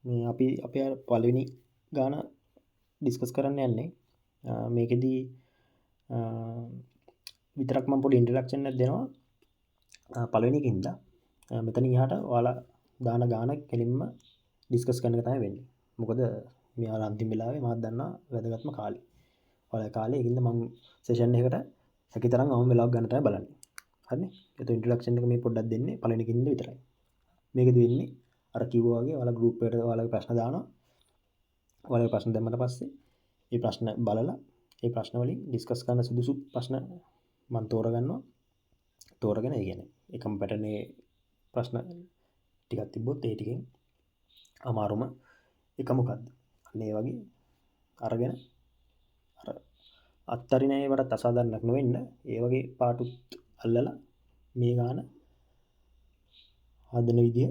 මේ අපි අපේ අර පළවෙනි ගාන ඩිස්කස් කරන්න යන්නේ. මේකෙදි විතරක් මම පොඩි ඉන්ට්‍රොඩක්ෂන් එකක් දෙනවා පළවෙනි එකකින්ද. මෙතනින් එහාට ඔයාලා දාන ගාන කෙලින්ම ඩිස්කස් කරන එක තමයි වෙන්නේ. මොකද මේ අර අන්තිම වෙලාවේ මාත් දන්නා වැදගත්ම කාලේ. ඔයාලා කාලේ ඒකින්ද මම සෙෂන් එකකට හැකිතරම් අවම වෙලාවක් ගන්න තමයි බලන්නේ. හරිනේ? ඒතකොට ඉන්ට්‍රොඩක්ෂන් එක මේ පොඩ්ඩක් දෙන්නේ පළවෙනි එකකින්ද විතරයි. මේකෙදි වෙන්නේ අර කිව්වා වගේ ඔයාලා ගෲප් එකට ඔයාලගේ ප්‍රශ්න දානවා. ඔයාලගේ ප්‍රශ්න දැම්මට පස්සේ ඒ ප්‍රශ්න බලලා ඒ ප්‍රශ්න වලින් ඩිස්කස් කරන සුදුසු ප්‍රශ්න මම තෝරගන්නවා. තෝරගෙන ඒ කියන්නේ එකම පැටර්න් එකේ ප්‍රශ්න ටිකක් තිබ්බොත් ඒ ටිකෙන් අමාරුම එක මොකද්ද? අන්න ඒ වගේ අරගෙන අර අත්තරින ඒවටත් අසාධාරණයක් නොවෙන්න ඒ වගේ පාටුත් අල්ලලා මේ ගාන හදන විදිය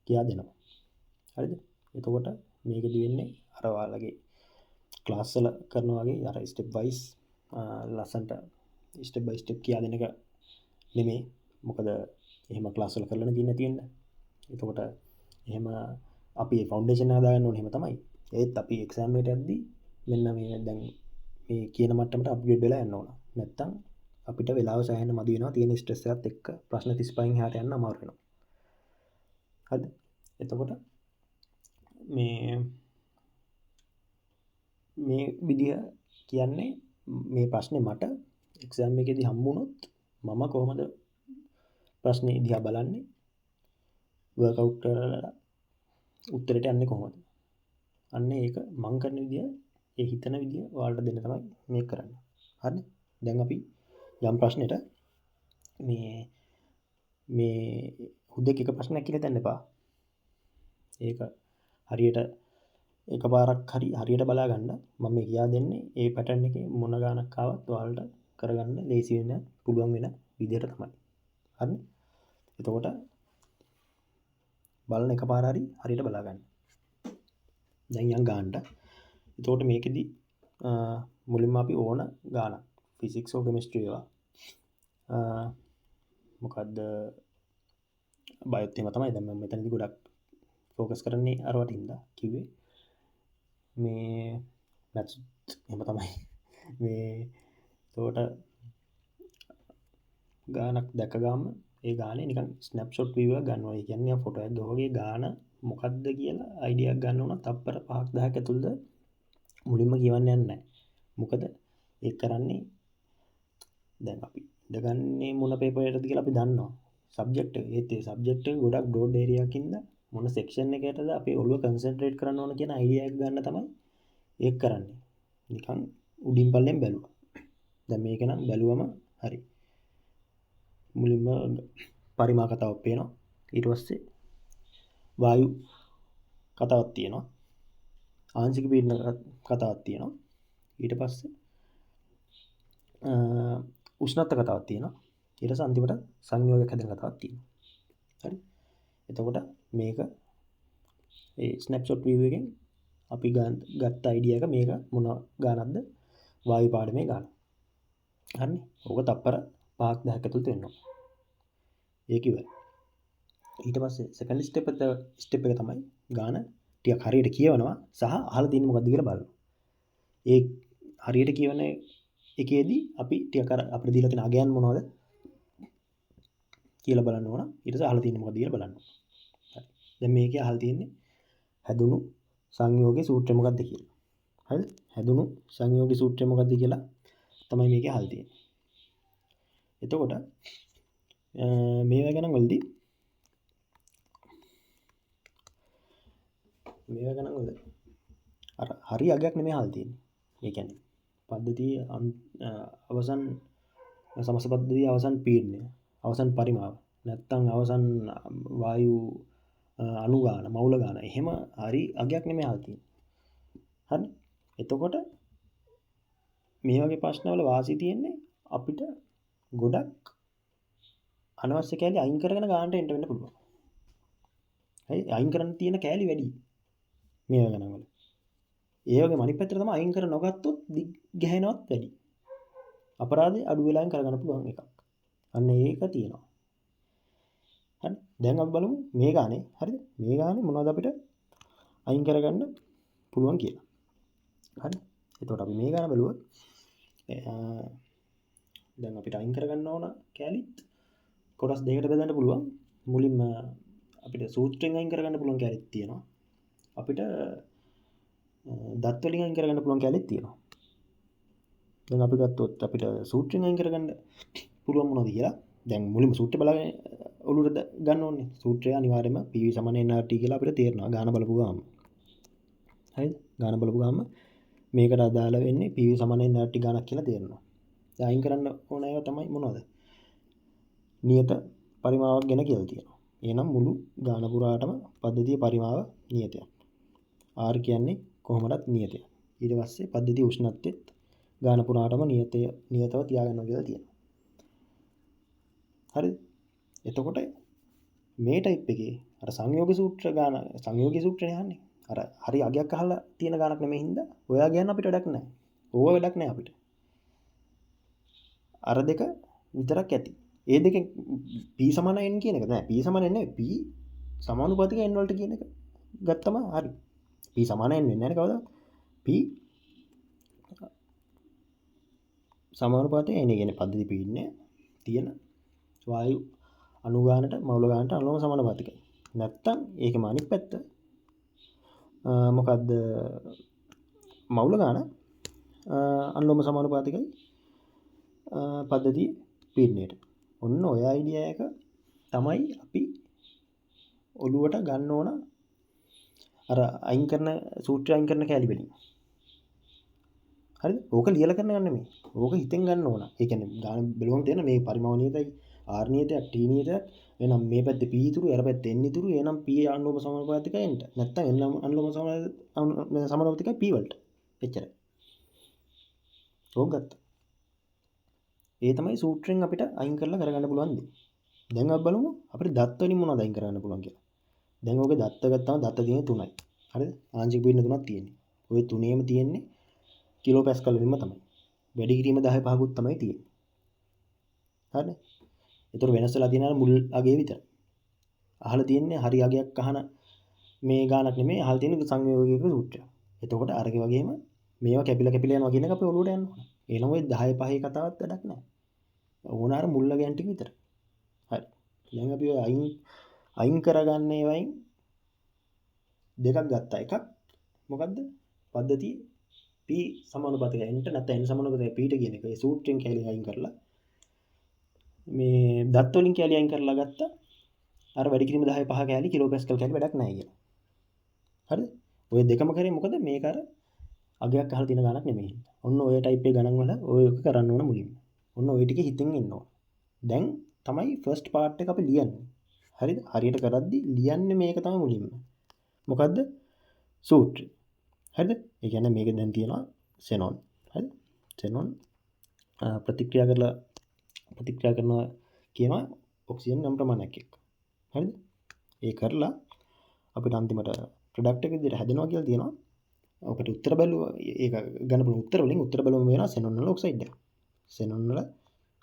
කියා දෙනවා. හරිද? එතකොට මේකෙදි වෙන්නේ අර ඔයාලගේ ක්ලාස් වල කරනවා වගේ අර ස්ටෙප් වයිස් ලස්සනට ස්ටෙප් බයි ස්ටෙප් කියා දෙන එක නෙමෙයි. මොකද එහෙම ක්ලාස් වල කරලා තියෙන නැති වෙන්න. එතකොට එහෙම අපි ෆවුන්ඩේෂන් එක හදාගන්න ඕනේ එහෙම තමයි. ඒත් අපි එක්සෑම් එකට යද්දි මෙන්න මේ දැන් මේ කියන මට්ටමට අප්ග්‍රේඩ් වෙලා යන්න ඕන. නැත්තම් අපිට වෙලාව සෑහෙන මදි වෙනවා. තියෙන ස්ට්‍රෙස් එකත් එක්ක ප්‍රශ්න 35න් එහාට යන්න අමාරු වෙනවා. හරිද? එතකොට මේ මේ විදිය කියන්නේ මේ ප්‍රශ්නේ මට එක්සෑම් එකේදී හම්බුනොත් මම කොහොමද ප්‍රශ්නේ දිහා බලන්නේ, වර්ක් අවුට් කරලා උත්තරේට යන්නේ කොහොමද, අන්න ඒක මං කරන විදිය, ඒ හිතන විදිය ඔයාලට දෙන්න තමයි මේක කරන්නේ. හරිනේ? දැන් අපි යම් ප්‍රශ්නෙට මේ මේ හුදෙක් එක ප්‍රශ්නයක් කියලා හිතන්න එපා. ඒක හරියට එකපාරක් හරියට බලා ගන්න. මම මේ කියා දෙන්නේ ඒ පැටර්න් එකේ මොන ගානක් ආවත් ඔයාලට කරගන්න ලේසි වෙන පුළුවන් වෙන විදියට තමයි. හරිනේ? එතකොට බලන එකපාර හරි හරියට බලා ගන්න. දැන් යන් ගානට. එතකොට මේකෙදි මුලින්ම අපි ඕන ගානක් ෆිසික්ස් හෝ කෙමිස්ට්‍රි ඒවා මොකද්ද බයොත් එහෙම තමයි. දැන් මම මෙතනදි ගොඩක් ෆෝකස් කරන්නේ අරවට හින්දා කිව්වේ. මේ මැත්ස් එහෙම තමයි. මේ එතකොට ගානක් දැක ගාම ඒ ගානේ නිකන් ස්නැප්ෂොට් වීව් එකක් ගන්නවා. ඒ කියන්නේ ෆොටෝ එකක් ගහුවාගේ ගාන මොකද්ද කියලා අයිඩියා එකක් ගන්න ඕන. තප්පර 5ක් 10ක් ඇතුළත මුලින්ම කියවන්න යන්නේ නැහැ. මොකද ඒක කරන්නේ දැන් අපි ඉඳගන්නේ මොන පේපර් එකටද කියලා අපි දන්නවා. සබ්ජෙක්ට් එක. ඒත් ඒ සබ්ජෙක්ට් එක ගොඩක් බ්‍රෝඩ් ඒරියා එකකින්ද මොන සෙක්ෂන් එකකටද අපි ඔළුව කන්සන්ට්‍රේට් කරන්න ඕන කියන අයිඩියා එක ගන්න තමයි ඒක කරන්නේ. නිකන් උඩින් පල්ලෙන් බැලුවා. දැන් මේක නම් බැලුවම හරි. මුලින්ම පරිමා කතාවක් පේනවා. ඊට පස්සේ වායු කතාවක් තියෙනවා. ආංශික පීඩන කතාවක් තියෙනවා. ඊට පස්සේ උෂ්ණත්ව කතාවක් තියෙනවා. ඊට පස්සේ අන්තිමට සංයෝගයක් හැදෙන කතාවක් තියෙනවා. හරි. එතකොට මේක ඒ ස්නැප්ෂොට් වීව් එකෙන් අපි ගත්ත අයිඩියා එක මේක මොන ගානක්ද? වායු පාඩමේ ගාන. හරිනේ. ඕක තප්පර 5ක් 10ක් ඇතුළත වෙනවා. ඒක ඉවරයි. ඊට පස්සේ සෙකන්ඩ් ස්ටෙප් එක තමයි ගාන ටිකක් හරියට කියවනවා සහ අහලා තියෙන්නේ මොකද්ද කියලා බලනවා. ඒ හරියට කියවන එකේදී අපි ටිකක් අර අපිට දීලා තියෙන අගයන් මොනවද කියලා බලන්න ඕන. ඊට පස්සේ අහලා තියෙන්නේ මොකද්ද කියලා බලන්න ඕන. හරි. දැන් මේකේ අහලා තියෙන්නේ හැදුණු සංයෝගයේ සූත්‍රය මොකද්ද කියලා. හරිද? හැදුණු සංයෝගයේ සූත්‍රය මොකද්ද කියලා තමයි මේකේ අහලා තියෙන්නේ. එතකොට මේවා ගණන් වලදී මේවා ගණන් වල අර හරි අගයක් නෙමෙයි අහලා තියෙන්නේ. ඒ කියන්නේ පද්ධතියේ අවසන් සමස්ත පද්ධතියේ අවසන් පීඩනය, අවසන් පරිමාව, නැත්තම් අවසන් වායු අණු ගාන, මවුල ගාන එහෙම හරි අගයක් නෙමෙයි අහලා තියෙන්නේ. හරි? එතකොට මේ වගේ ප්‍රශ්නවල වාසි තියෙන්නේ අපිට ගොඩක් අනවශ්‍ය කෑලි අයින් කරගෙන ගානට එන්න වෙන්න පුළුවන්. හරි? අයින් කරන්න තියෙන කෑලි වැඩි මේ වගේ ගණන් වල. ඒ වගේම අනිත් පැත්තට තමයි අයින් කර නොගත්තොත් දිග් ගැහෙනවත් වැඩි. අපරාධේ අඩු වෙලාවෙන් කරගන්න පුළුවන් එකක්. අන්න ඒක තියෙනවා. හරි. දැන් අපි බලමු මේ ගානේ. හරිද? මේ ගානේ මොනවද අපිට අයින් කරගන්න පුළුවන් කියලා. හරි. එතකොට අපි මේ ගාන බලුවොත් දැන් අපිට අයින් කරගන්න ඕන කෑලිත් කොටස් දෙකකට බෙදන්න පුළුවන්. මුලින්ම අපිට සූත්‍රයෙන් අයින් කරගන්න පුළුවන් කෑලිත් තියෙනවා. අපිට දත් වලින් අයින් කරගන්න පුළුවන් කෑලිත් තියෙනවා. දැන් අපි ගත්තොත් අපිට සූත්‍රයෙන් අයින් කරගන්න පුළුවන් මොනවද කියලා. දැන් මුලින්ම සූත්‍රය බලාගෙන ඔලුවට ගන්න ඕනේ. සූත්‍රය අනිවාර්යයෙන්ම PV සමාන nRT කියලා අපිට තේරෙනවා ගාන බලපු ගාම. හරිද? ගාන බලපු ගාම මේකට අදාළ වෙන්නේ PV සමාන nRT ගානක් කියලා තේරෙනවා. දැන් අයින් කරන්න ඕන ඒවා තමයි මොනවද? නියත පරිමාවක් ගැන කියලා තියෙනවා. එහෙනම් මුළු ගාන පුරාටම පද්ධතිය පරිමාව නියතයක්. R කියන්නේ කොහොමදත් නියතයක්. ඊට පස්සේ පද්ධතිය උෂ්ණත්වයත් ගාන පුරාටම නියතව තියාගන්නවා කියලා තියෙනවා. හරිද? එතකොට මේ ටයිප් එකේ අර සංයෝග සූත්‍ර ගාන, සංයෝගී සූත්‍රනේ අහන්නේ. අර හරි අගයක් අහලා තියෙන ගානක් නෙමෙයි හින්දා ඔයා කියන්න අපිට වැඩක් නැහැ. ඕව වැඩක් නැහැ අපිට. අර දෙක විතරක් ඇති. ඒ දෙකෙන් P සමාන n කියන එක නෑ. P සමාන n නෙවෙයි, P සමානුපාතික n වලට කියන එක ගත්තම හරි. P සමාන n වෙන්නේ නැහැ නේ කවදාවත්. P සමානුපාතික n කියන්නේ පද්ධති පීඩනය තියෙන වායු අණු ගානට මවුල ගානට අනුලෝම සමානුපාතිකයි. නැත්තම් ඒකෙම අනිත් පැත්ත මොකද්ද? මවුල ගාන අනුලෝම සමානුපාතිකයි පද්ධති පීඩනයට. ඔන්න ඔය අයිඩියා එක තමයි අපි ඔලුවට ගන්න ඕන අර අයින් කරන සූත්‍රය අයින් කරන කෑලි වලින්. හරිද? ඕක ලියලා කරන එක නෙමෙයි. ඕක හිතෙන් ගන්න ඕන. ඒ කියන්නේ ගාන බැලුවම තේරෙන මේ පරිමාව නියතයි, R නියතයක්, T නියතයක්. එහෙනම් මේ පැත්තේ P ඉතුරු, අර පැත්තේ N ඉතුරු. එහෙනම් P අනුලෝම සමානුපාතිකයි N ට. නැත්තම් N අනුලෝම සමානුපාතිකයි P වලට. එච්චරයි. ඕක ගත්තා. ඒ තමයි සූත්‍රයෙන් අපිට අයින් කරලා කරගන්න පුළුවන් දේ. දැන් අපි බලමු අපිට දත් වලින් මොනවද අයින් කරගන්න පුළුවන් කියලා. දැන් ඕකේ දත්ත ගත්තාම දත්ත තියෙන්නේ තුනයි. හරිද? ආංශික පීඩන තුනක් තියෙන්නේ. ඔය තුනේම තියෙන්නේ කිලෝ පැස්කල් වලින්ම තමයි. වැඩි කිරීම 10 පහකුත් තමයි තියෙන්නේ. හරිද? ඒතර වෙනස් වෙලා තියෙන අර මුල් අගය විතරයි. අහලා තියෙන්නේ හරි අගයක් අහන මේ ගානක් නෙමෙයි, අහලා තියෙන සංයෝගයක සූත්‍රයක්. එතකොට අරගේ වගේම මේවා කැපිලා කැපිලා යනවා කියන එක අපේ ඔලුවට යන්න ඕන. එහෙනම් ඔය 10 පහේ කතාවත් වැඩක් නෑ. ඕන අර මුල් අගයන් ටික විතරයි. හරි. දැන් අපි ඔය අයින් කරගන්න ඒවායින් දෙකක් ගත්තා. එකක් මොකද්ද? පද්ධතිය P සමානුපාතික N ට නැත්නම් N සමානුපාතික P ට කියන එක. ඒ සූත්‍රයෙන් කැලි අයින් කරලා මේ දත් වලින් කැලි අයින් කරලා ගත්තා. අර වැඩි කිරීම 10 පහ කැලි කිලෝ පැස්කල් කැලි වැඩක් නෑ කියලා. හරිද? ඔය දෙකම කරේ මොකද? මේක අර අගයක් අහලා තියෙන ගානක් නෙමෙයි. ඔන්න ඔය ටයිප් එක ගණන් වල ඔය එක කරන්න ඕන මුලින්ම. ඔන්න ඔය ටික හිතෙන් එන්න ඕන. දැන් තමයි ෆස්ට් පාර්ට් එක අපි ලියන්නේ. හරිද? හරියට කරද්දි ලියන්නේ මේක තමයි මුලින්ම. මොකද්ද? සූත්‍රය. හරිද? ඒ කියන්නේ මේක දැන් තියෙනවා සෙනොන්. හරිද? සෙනොන් ප්‍රතික්‍රියා කරනවා කියනවා ඔක්සිජන් නම් ප්‍රමාණයක් එක්ක. හරිද? ඒ කරලා අපිට අන්තිමට ප්‍රොඩක්ට් එක විදිහට හැදෙනවා කියලා තියෙනවා. ඔකට උත්තර බැලුවා, ඒක ගන්න පුළුවන් උත්තර වලින් උත්තර බැලුවම වෙනවා සෙනොන් වල ඔක්සයිඩ් එක. සෙනොන් වල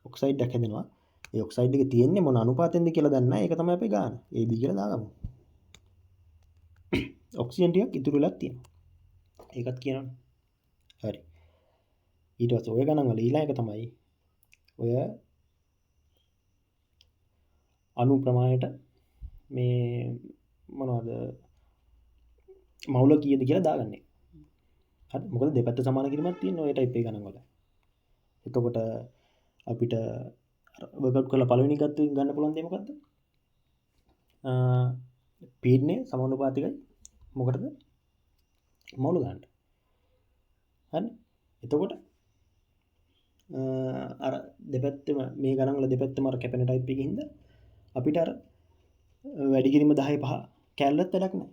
ඔක්සයිඩ් එකක් හැදෙනවා. ඒ ඔක්සයිඩ් එක තියෙන්නේ මොන අනුපාතෙන්ද කියලා දන්නේ නැහැ. ඒක තමයි අපේ ගාන. AB කියලා දාගමු. ඔක්සිජන් ටිකක් ඉතුරු වෙලා තියෙනවා. ඒකත් කියනවනේ. හරි. ඊට පස්සේ ඔය ගණන් වල ඊළඟ එක තමයි ඔය අණු ප්‍රමාණයට මේ මොනවද මවුල කීයද කියලා දාගන්නේ. හරි. මොකද දෙපැත්ත සමාන කිරීමක් තියෙන ඔය ටයිප් එක ගණන් වල. එතකොට අපිට වර්ක්අවුට් කරලා පළවෙනි එකත් ගන්න පුළුවන් දේ මොකද්ද? පීඩනය සමානුපාතිකයි මොකටද? මවුල ගන්නට. හරි. එතකොට අර දෙපැත්තෙම මේ ගණන් වල දෙපැත්තෙම අර කැපෙන ටයිප් එකකින් හින්දා අපිට අර වැඩි කිරීම 10 පහ කැල්ලත් වැඩක් නෑ.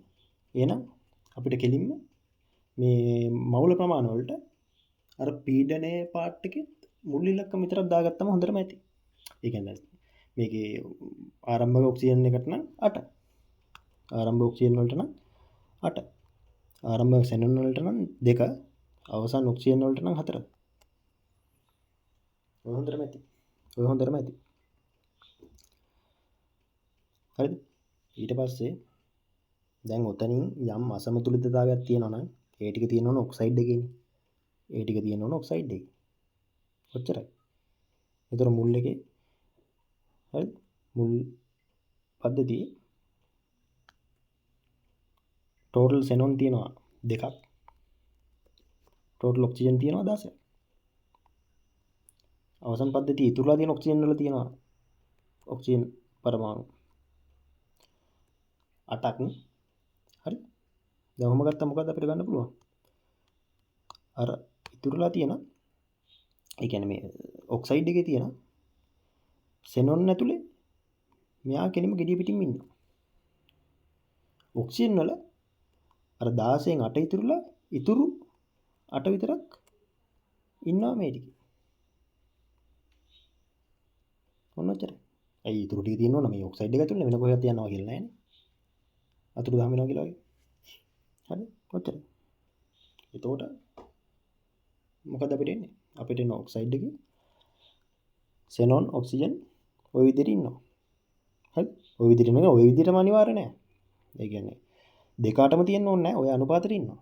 එහෙනම් අපිට කෙලින්ම මේ මවුල ප්‍රමාණ වලට අර පීඩනය පාර්ට් එකෙත් මුල් ඉලක්කම විතරක් දාගත්තම හොඳටම ඇති. ඒ කියන්නේ මේකේ ආරම්භක ඔක්සිජන් එකට නම් 8. ආරම්භ ඔක්සිජන් වලට නම් 8. ආරම්භක සෙනොන් වලට නම් 2. අවසන් ඔක්සිජන් වලට නම් 4. ඔය හොඳටම ඇති. ඔය හොඳටම ඇති. හරිද? ඊට පස්සේ දැන් ඔතනින් යම් අසමතුලිතතාවයක් තියෙනවා නම් ඒ ටික තියෙන්න ඕන ඔක්සයිඩ් එකේනේ. ඒ ටික තියෙන්න ඕන ඔක්සයිඩ් එකේ. ඔච්චරයි. ඒතර මුල් එකේ හරිද? මුල් පද්ධතියේ ටෝටල් සෙනොන් තියෙනවා 2ක්. ටෝටල් ඔක්සිජන් තියෙනවා 16ක්. අවසන් පද්ධතියේ ඉතුරුලා තියෙන ඔක්සිජන් වල තියෙනවා ඔක්සිජන් පරමාණු 8ක්. හරි? දැන් ඔහොම ගත්තා මොකද්ද අපිට ගන්න පුළුවන්? අර ඉතුරුලා තියෙන ඒ කියන්නේ මේ ඔක්සයිඩ් එකේ තියෙන සෙනොන් ඇතුලේ මෙයා කෙලින්ම ගෙඩිය පිටින්ම ඉන්නවා. ඔක්සිජන් වල අර 16න් 8 ඉතුරුලා ඉතුරු 8 විතරක් ඉන්නවා මේ ටිකේ. ඔන්න ඔච්චරයි. ඇයි ඉතුරු ටික තියෙනවනේ මේ ඔක්සයිඩ් එක ඇතුලේ වෙන කොහෙවත් යනවා කියලා නෑනේ. අතුරු දහම වෙනවා කියලා වගේ. හරි? ඔච්චරයි. එතකොට මොකද අපිට එන්නේ? අපිට එන ඔක්සයිඩ් එකේ සෙනොන් ඔක්සිජන් ඔය විදිහට ඉන්නවා. හරි? ඔය විදිහට නෙමෙයි ඔය විදිහටම අනිවාර්ය නෑ. ඒ කියන්නේ දෙකටම තියෙන්න ඕනේ නෑ. ඔය අනුපාතෙට ඉන්නවා.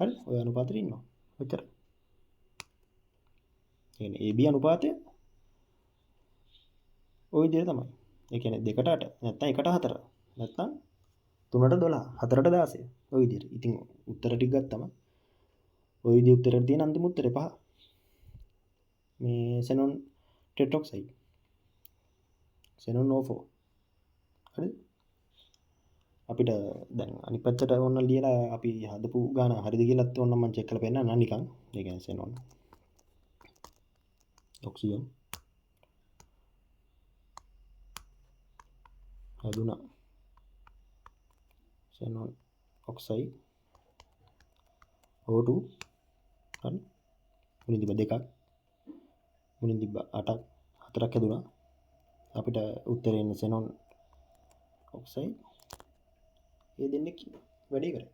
හරි? ඔය අනුපාතෙට ඉන්නවා. ඔච්චරයි. ඒ කියන්නේ AB අනුපාතය ඔය විදිහට තමයි. ඒ කියන්නේ 2ට 8 නැත්නම් 1ට 4 නැත්නම් 3ට 12 4ට 16 ඔය විදිහට. ඉතින් උත්තර ටික ගත්තම ඔය විදිහ උත්තරයට තියෙන අන්තිම උත්තරේ 5. මේ සෙනොන් ටෙට්‍රොක්සයිඩ්. සෙනොන් O4. හරිද? අපිට දැන් අනිත් පැත්තට ඕන ලියලා අපි හදපු ගාන හරිද කියලාත් ඕන නම් මම චෙක් කරලා පෙන්නන්නම් නිකන්. ඒ කියන්නේ සෙනොන් ඔක්සිජන් හැදුනා. සෙනොන් ඔක්සයිඩ් O2 හරි. මුලින් තිබ්බ 2ක් මුලින් තිබ්බ 8ක් 4ක් හැදුනා. අපිට උත්තරේ එන්නේ සෙනොන් ඔක්සයිඩ්. ඒ දෙන්නෙක් වැඩේ කරා.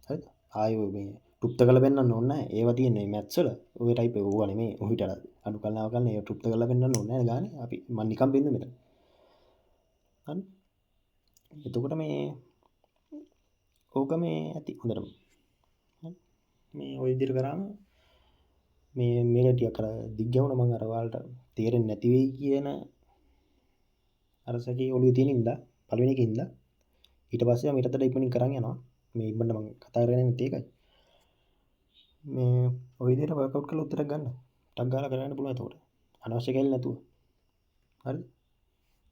හරිද? ආයෙ ඔය මේ ටුප්ත කරලා පෙන්නන්න ඕනේ නැහැ. ඒවා තියෙන්නේ මැත්ස් වල. ඔය ටයිප් එක ඕවා නෙමෙයි. ඔහිට අර අඩු කරලා ආව කරලා ඒවා ටුප්ත කරලා පෙන්නන්න ඕනේ නැහැ ගානේ. අපි මං නිකන් පෙන්නුවේ මෙතන. හරි? එතකොට මේ ඕක මේ ඇති හොඳටම. හරි? මේ ඔය විදිහට කරාම මේ මේක ටිකක් අර දිග් ගැහුණා මං අර ඔයාලට තේරෙන්නේ නැති වෙයි කියන අර සැකේ ඔළුවේ තියෙන හින්දා පළවෙනි එකේ හින්දා ඊට පස්සේ මම ඊටත් වඩා ඉක්මනින් කරන් යනවා. මේ ඉක්මනට මං කතා කරගෙන යන්නේ ඒකයි. මේ ඔය විදිහට වර්ක්අවුට් කරලා උත්තරයක් ගන්න. ටක් ගාලා කරන්න පුළුවන් එතකොට. අනවශ්‍ය කැලේ නැතුව. හරි?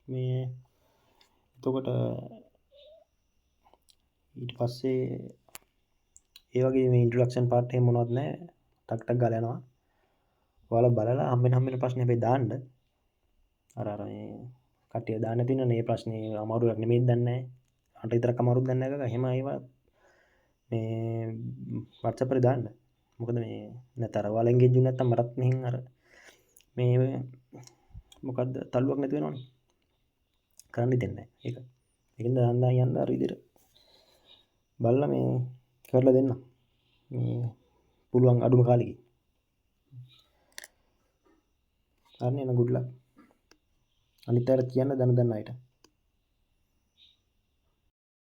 මේ එතකොට ඊට පස්සේ ඒ වගේ මේ ඉන්ට්‍රොඩක්ෂන් පාර්ට් එකේ මොනවත් නැහැ. ටක් ටක් ගාලා යනවා. ඔයාලා බලලා හම්බෙන හම්බෙන ප්‍රශ්න හැබැයි දාන්න. අර අර මේ කට්ටිය දාන්න තියෙනනේ මේ ප්‍රශ්නේ අමාරු එකක් නෙමෙයි දන්නේ නැහැ. අන්ට විතරක් අමාරුද දන්නේ නැහැ කාකා. එහෙම ඒවා මේ WhatsApp එකේ දාන්න. මොකද මේ නැත්නම් අර ඔයාලා එන්ගේජ් වුනේ නැත්නම් මටත් මෙහෙන් අර මේ මොකද්ද තල්ලුවක් නැති වෙනවනේ. කරන්න හිතෙන්නේ නැහැ. ඒක. ඒකෙන්ද දාන්න යන්න අර විදිහට බලලා මේ කරලා දෙන්න. මේ පුළුවන් අඩුම කාලෙකින්. හරිනේ නේද? Good luck. අනිත් අයට කියන්න දැන දැන අයට.